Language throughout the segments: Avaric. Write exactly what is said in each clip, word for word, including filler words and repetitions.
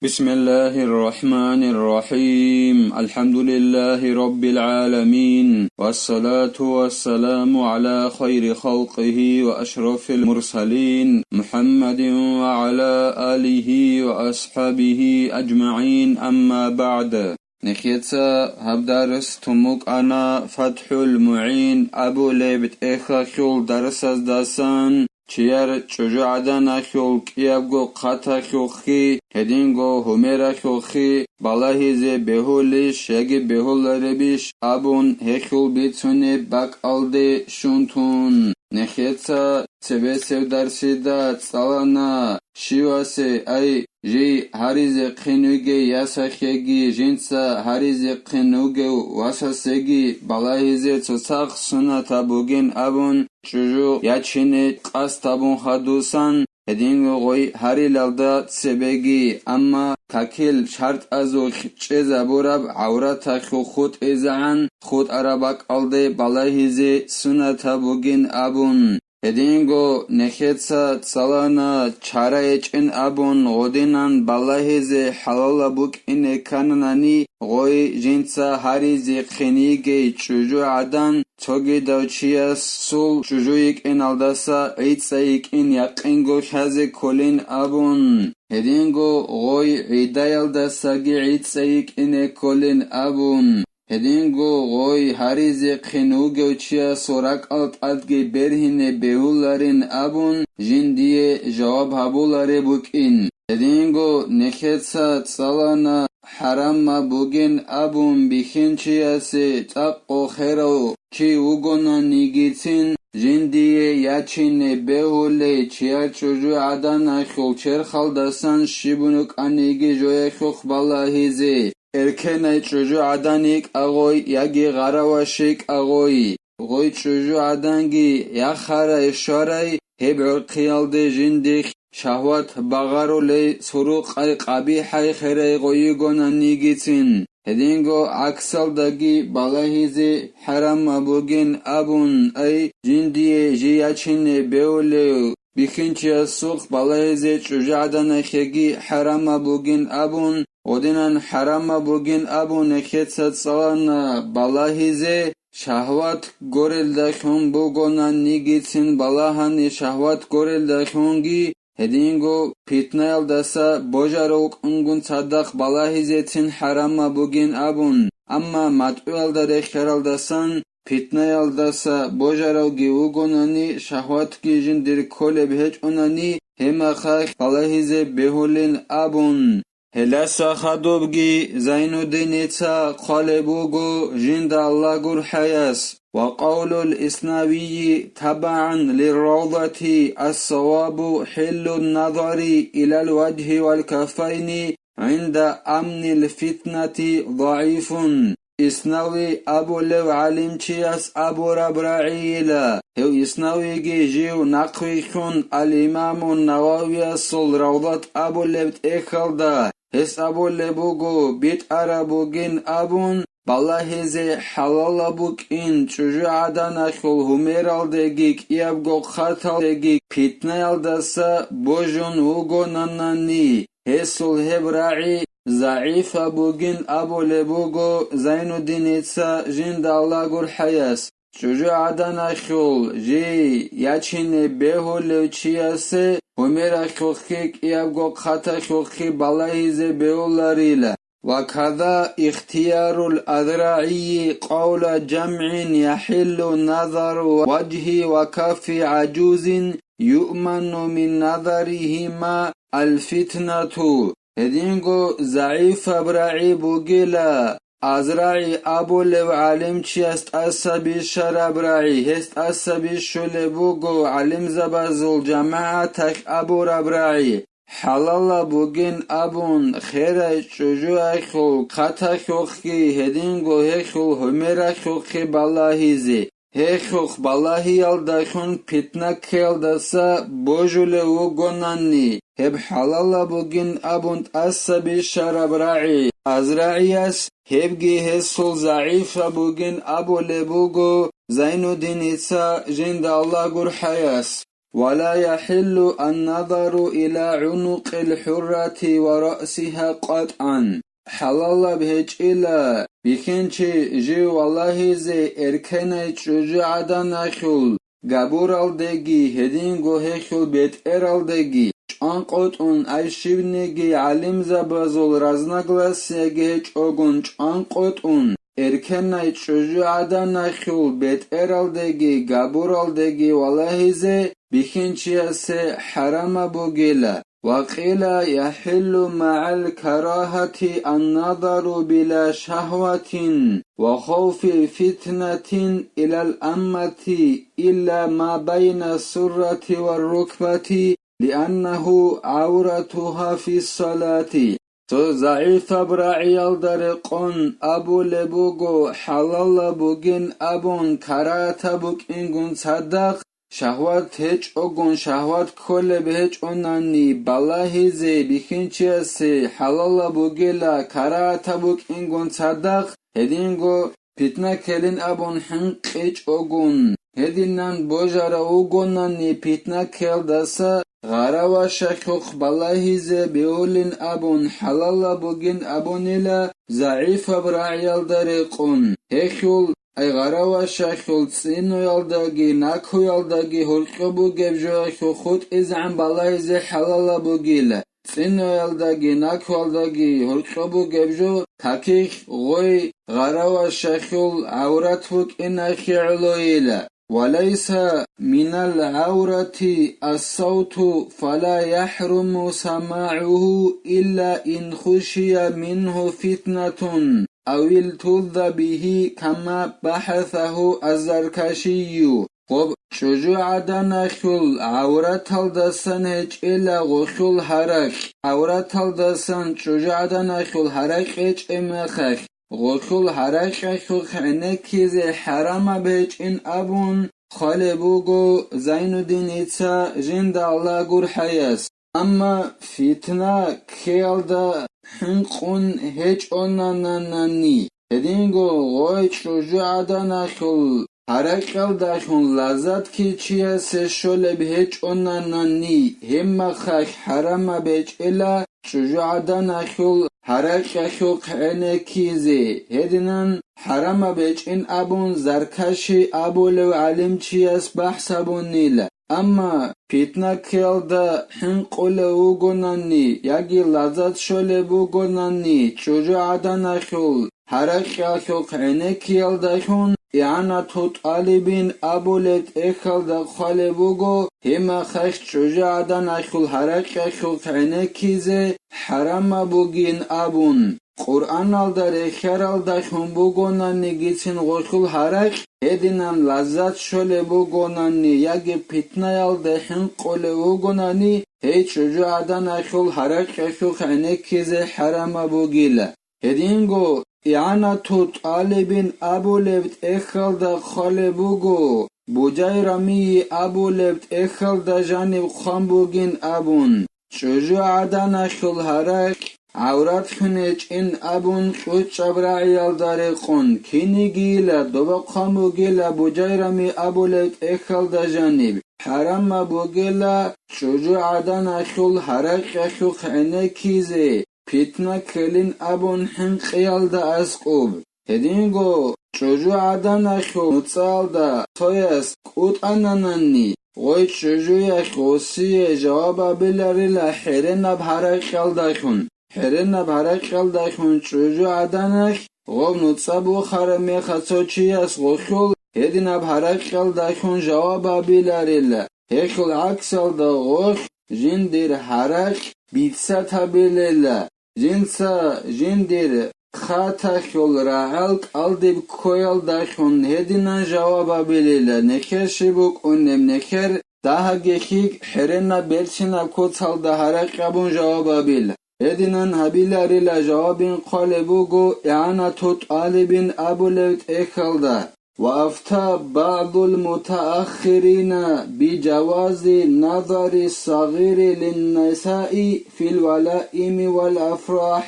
بسم الله الرحمن الرحيم. الحمد لله رب العالمين. والصلاة والسلام على خير خلقه وأشرف المرسلين محمد وعلى آله وأصحابه أجمعين. أما بعد. Нехеца гьаб дарс тумукъана ФатхӀул МугӀин абулеб тӀехьалъул дарсаздасан. Чияр чӀужугӀаданалъул кӀиябго хъаталъухъги, гьединго гьумералъухъги балагьизе бегьулищ яги бегьуларебищ абун гьелъул бицунеб бакӀалде щун тун, нехеца цебесеб дарсида цӀалана щивасе, ай, жий гьаризехъин вугев ясалъеги, жинца гьаризехъин вугев васасеги балагьизе цоцахъ сунат гьабугин абун, чӀужу ячине къасд гьабун хадусан, гьединго гъой гьарилалда цебеги, амма какил шартӀазулъ чӀезабураб гӀавраталъул хутӀизегӀан хутӀараб бакӀалде балагьизе сунат гьабугин абун. Гьединго нехеца цӀалана чара гьечӀин абун гъодинан балагьизе хӀалалаб букӀине ккананани, гъой жинца гьаризехъин йигей чӀужугӀадан цогидав чиясул чӀужу йикӀиналдаса гӀицӀа йикӀин якъинго лъазе кколин абун. Гьединго гъой гӀидаялдасаги гӀицӀа йикӀине кколин абун. Гьединго гъой гьаризехъин вугев чиясул ракӀал тӀадги бергьине бегьуларин абун, жиндие жаваб гьабулареб букӀин. Гьединго нехеца цӀалана хӀарамаб бугин абун бихьинчиясе цӀакъго херав чи вугонанигицин, жиндие ячине бегьулей чияр чӀужугӀаданалъул черхалдасан щиб букӀаниги жоялъухъ балагьизе. Эркенай чӀужугӀадан йикӀа гъой яги гъараваш йикӀа гъой, гъой чӀужугӀаданги яхарай щварай, гьеб гӀорхъиялде жиндихъ шагьват багъарулей сурукъай къабихӀай херай гъой йигонанигицин. Гьединго гӀаксалдаги балагьизе хӀарамаб бугин абун, ай, жиндие жий ячине бегьулев бихьинчиясухъ балагьизе чӀужугӀаданалъеги хӀарамаб бугин абун, гъодинан хӀарамаб бугин абун нехеца цӀалана балагьизе, шагьват горелдалъун бугонанигицин балагьани шагьват горелдалъунги, гьединго питнаялдаса божарав вукӀунгун цадахъ балагьизецин хӀарамаб бугин абун, амма матӀуялда рехьаралдасан питнаялдаса божаравги вугонани, шагьватги жиндир кколеб гьечӀонани, гьеб мехалъ балагьизе бегьулин абун. Гьелдаса хадубги Зайнуддиница хъвалеб буго жинда Аллагь гурхӀаяс: وقول الإسناوي تبعا للروضة الصواب حل النظر إلى الوجه والكفين عند أمن الفتنة ضعيف. Иснави абулев гӀалимчияс абураб рагӀийила, гьев Иснавиги жив нахъвилълъун ал-Имаму Нававиясул Равдат абулеб тӀехьалда, гьес абулеб буго, битӀараб бугин абун, балагьизе хӀалалаб букӀин чӀужугӀаданалъул гьумералдеги кӀиябго хъаталдеги питнаялдаса божун вугонанани, гьесул гьеб рагӀи загӀипаб бугин абулеб буго Зайнуддиница жинда Аллагь гурхӀаяс. ЧӀужугӀаданалъул жий ячине бегьулев чиясе гьумералъухъги кӀиябго хъаталъухъги балагьизе бегьуларила. وكذا اختيار الأذرعي قول جمع يحل نظر وجه وكف عجوز يؤمن من نظرهما الفتنة. Гьединго загӀипаб рагӀи бугила, АзрагӀи абулев гӀалимчияс тӀаса бищараб рагӀи, гьес тӀаса бищулеб буго гӀалимзабазул жамагӀаталъ абураб рагӀи, хӀалалаб бугин абун, херай чӀужуялъул хъаталъухъги гьединго гьелъул гьумералъухъги балагьизе. Гьелъухъ балагьиялдалъун питна ккеялдаса божулев вугонанни, гьеб хӀалалаб бугин абун тӀаса бищараб рагӀи АзрагӀияс, гьебги гьесул загӀипаб бугин абулеб буго Зайнуддиница жинда Аллагь гурхӀаяс. ولا يحل النظر إلى عنق الحرة ورأسها قطعا. ХӀалалаб гьечӀила бихьинчи жив валагьизе эркенай чӀужугӀаданалъул габуралдеги гьединго гьелъул бетӀералдеги чӀванкъотӀун. Ай щибниги гӀалимзабазул разногласияги гьечӀогун чӀванкъотӀун, эркенай чӀужугӀаданалъул бетӀералдеги габуралдеги валагьизе бихьинчиясе хӀарамаб бугила. وقيل يحل مع الكراهة النظر بلا شهوة وخوف فتنة إلى الأمة إلا ما بين السرة والركبة لأنه عورتها في الصلاة. Цо загӀипаб рагӀиялда рекъон абулеб буго, хӀалалаб бугин абун карагьатаб букӀингун цадахъ, шагьват гьечӀогун, шагьват кколеб гьечӀонани балагьизе бихьинчиясе хӀалалаб бугила карагьатаб букӀингун цадахъ, гьединго питна ккелин абун хӀинкъичӀогун, гьединан божарав вугонани питна ккелдаса гъаравашалъухъ балагьизе бегьулин абун хӀалалаб бугин абунила загӀипаб рагӀиялда рекъон. Гьелъул, ай гъаравашалъул цӀинуялдаги накуялдаги гьоркьоб бугеб жоялъухъ хутӀизегӀан балагьизе хӀалалаб бугила. ЦӀинуялдаги накуялдаги гьоркьоб бугеб жо какихь гъой гъаравашалъул гӀаврат букӀиналъе гӀолойила. وليس من العورة الصوت فلا يحرم سماعه إلا إن خشي منه فتنة أو التذ به كما بحثه الزركشي. Гъоб чӀужугӀаданалъул гӀавраталдасан гьечӀила гъолъул гьаракь, гӀавраталдасан чӀужугӀаданалъул гьаракь гьечӀеб мехалъ, гъолъул гьаракьалъухъ гӀенеккизе хӀарамаб гьечӀин абун хъвалеб буго Зайнуддиница, жинда Аллагь гурхӀаяс. Амма фитна ккеялда хӀинкъун гьечӀонанани, гьединго гъой чӀужугӀаданалъул гьаракьалдалъун лаззат кичиясе щолеб гьечӀонанани, гьеб мехалъ хӀарамаб гьечӀила чӀужугӀаданалъул гьаракьалъухъ гӀенеккизе, гьединан хӀарамаб гьечӀин абун Заркаши абулев гӀалимчияс бахӀс гьабунила. Амма питна ккеялда хӀинкъулев вугонани яги лаззат щолеб бугонани чӀужугӀаданалъул гьаракьалъухъ гӀенеккиялдалъун, ИгӀанату тӀалибин абулеб тӀехьалда хъвалеб буго, гьеб мехалъ чӀужугӀаданалъул гьаракьалъухъ гӀенеккизе хӀарамаб бугин абун. Къуръаналда рехьаралдалъун бугонанигицин гъолъул гьаракь, гьединан лаззат щолеб бугонани яги питнаялда хӀинкъулев вугонани, гьей чӀужугӀаданалъул гьаракьалъухъ гӀенеккизе хӀарамаб бугила. Гьединго ИгӀанату тӀалибин абулеб тӀехьалда хъвалеб буго, Бужайрамии абулеб тӀехьалда жаниб хъван бугин абун. ЧӀужугӀаданалъул гьаракь гӀавратлъун гьечӀин абун кьучӀаб рагӀиялда рекъон кинигийила доба хъван бугила Бужайрами абулеб тӀехьалда жаниб, хӀарамаб бугила чӀужугӀаданалъул гьаракьалъухъ гӀенеккизе, питна ккелин абун хӀинкъиялда аскӀуб. Гьединго чӀужугӀаданалъул нуцӀалда цояс кӀутӀананани, гъой чӀужуялъ гъосие жаваб абиларила хӀеренаб гьаракьалдалъун. ХӀеренаб гьаракьалдалъун чӀужугӀаданалъ гъов нуцӀа бухараб мехалъ цо чияс гъолъул гьединаб гьаракьалдалъун жаваб абиларила, гьелъул гӀаксалда гъолъ жиндир гьаракь бицатабилила. Жинца жиндир хаталъул рагӀал кӀалдиб ккоялдалъун гьединан жаваб абилила, нехер щиб букӀунеб, нехер дагьаги хьиг хӀеренаб берцинаб куцалда гьаракь абун жаваб абила. Гьединан гьабиларила жавабин хъвалеб буго ИгӀанату тӀалибин абулеб тӀехьалда. وأفتى بعض المتأخرين بجواز نظر الصغير للنساء في الولائم والأفراح.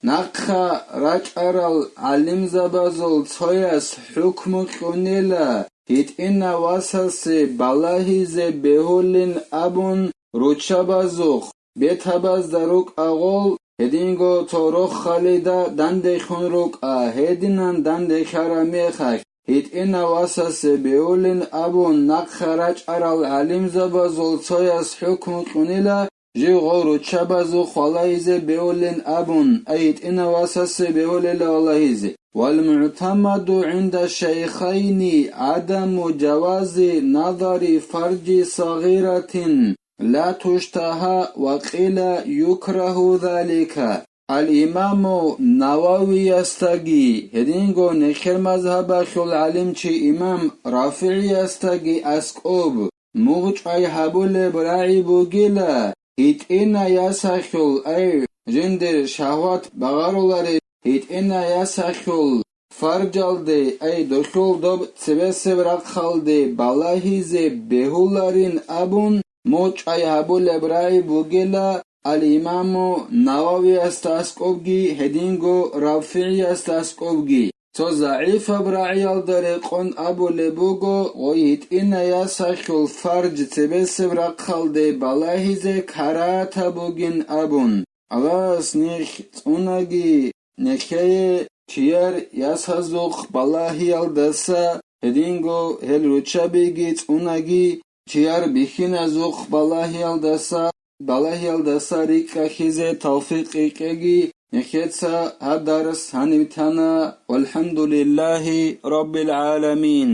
Нахъа рачӀарал гӀалимзабазул цояс хӀукму кьунила гьитӀина васасе балагьизе бегьулин абун руччабазухъ, бетабазда рукӀа гъол, гьединго цо рохалида дандехун рукӀа, гьединан дандехараб мехалъ, гьитӀина васасе бегьулин абун нахъа рачӀарал гӀалимзабазул цояс хӀукму кьунила, жив гъол руччабазухъ валагьизе бегьулин абун, ай гьитӀина васасе бегьулила валагьизе. والمعتمد عند الشيخين عدم جواز نظر فرج صغيرة لا تشتهى وقيل يكره ذلك. Ал-Имаму Нававиясдаги, гьединго нехер мазгьабалъул гӀалимчи имам РафигӀиясдаги аскӀоб, мугъчӀвай гьабулеб рагӀи бугила, гьитӀина ясалъул, ай, жиндир шагьват багъарулареб гьитӀина ясалъул фаржалде, ай, долъул доб цебесеб рахъалде балагьизе бегьуларин абун, мугъчӀвай гьабулеб рагӀи бугила, Ал-Имаму Нававиясда аскӀобги, гьединго РафигӀиясда аскӀобги. Цо загӀипаб рагӀиялда рекъон абулеб буго, гъой гьитӀина ясалъул фарж цебесеб рахъалде балагьизе карагьатаб бугин абун. Аллагьас нилъ цӀунаги, нилъее чияр ясазухъ балагьиялдаса, гьединго гьел руччабиги цӀунаги, чияр бихьиназухъ балагьиялдаса, балагьиялдаса рикӀкӀалъизе тавфикъ кьеги, нилъеца гьаб дарс гьаниб тана. Валхамдулиллагьи раббил гӀаламин.